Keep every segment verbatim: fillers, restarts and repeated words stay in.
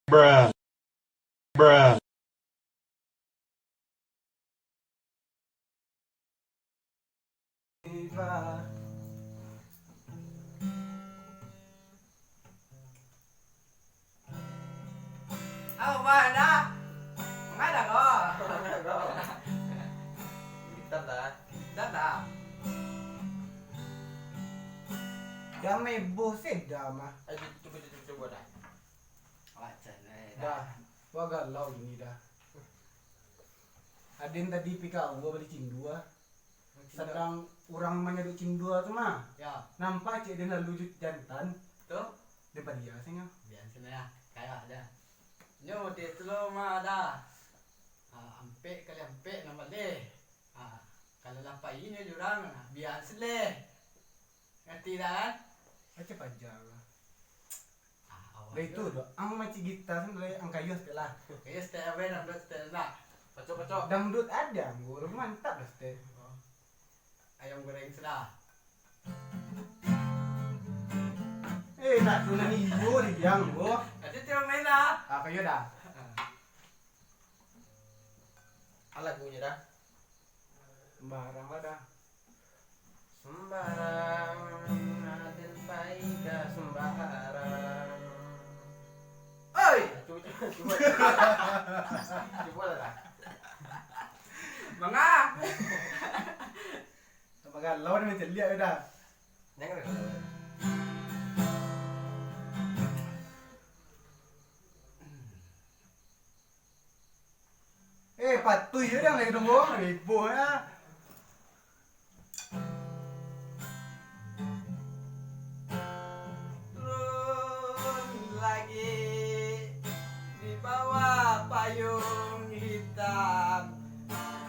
Bruh. Bruh. Apo, Bah, dah? Manga dah ko? Gitar dah. Gitar dah. Damai boh seda mah. Ayo, cubo, cubo, cubo dah. Wacan, eh, dah. Dah. Wah, galau ini dah. Aden tadi pi ka awak bali cindua. Cindua. Sadang urang manyaduak cindua tu mah. Ya. Nampak cek den lalu ju-, jantan. Tu? Den padia sajo. Biaso lah, kayo aja. Nyo model tu lo mah dah. Ah, ampek kali ampek nambah leh. Ah, kalau lah pai nyo jurang, biaso leh. Ngarti dah kan? Macam paja lah. Ah, awak Dah itu tu. Tu, ang macik gitar tu, mulai ang kayo setek lah. Kayo setek apa yang dangdut setek nak? Pacok, pacok. Dangdut ada, anggo. Mantap lah setek. Oh. Ayam goreng sudah. Eh, nak tu nang iyo di biang, anggo. Nanti tiap main lah. Ah, kayo dah. Ah. Alah, lagunyo dah. Sembarang lah dah. Sembarang, aden pai ka sembarang. Oi! Cubo, cubo, cubo. Cubo lah dah. Manga. Tambah galau dah, macam liak dah. Jangan galau. Eh, patuih je dah, lai tunggu, heboh ya. Turun lagi di bawah payung hitam,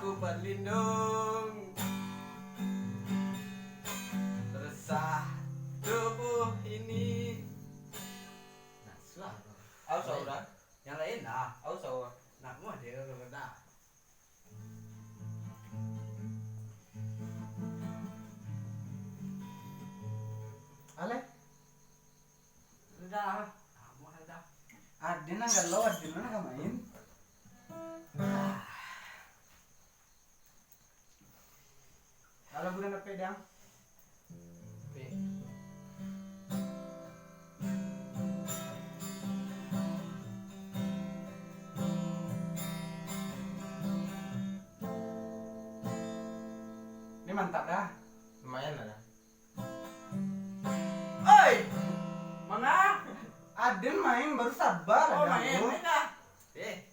ku berlindung resah tubuh ini. Nah, sudah. Aus, aus, dah. Yang lain lah. Aus, aus. Nak muah dia kalau dah. Aleh? Sudah. Nak muah dah. Ada nang galau, ada nang ka main. Ah. Alah, budak nak pedang. Pe. Ini mantap dah. Lumayan lah dah. Oi! Manga? Aden main baru sabar lah. Oh, dah, main, bro. Main dah. Eh.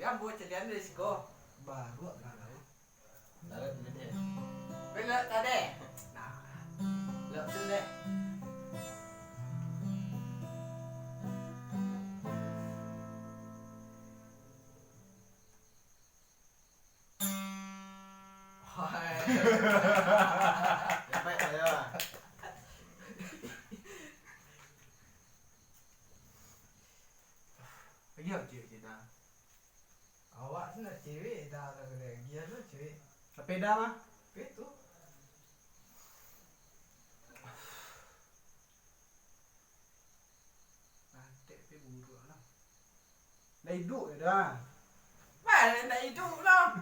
Yo, ambo calian dari siko. Baru agak tahu. Taruh dulu deh. Belok tadi. Nah. Belok sini deh. Wah. Cepet sajo. Iyo, cewek kita. Awak tu nak cewek dah, dah kena. Dia tu cewek. Sapeda mah. Itu. Atek pe buruak lah. Ndak iduik dah. Mana ndak iduik lah?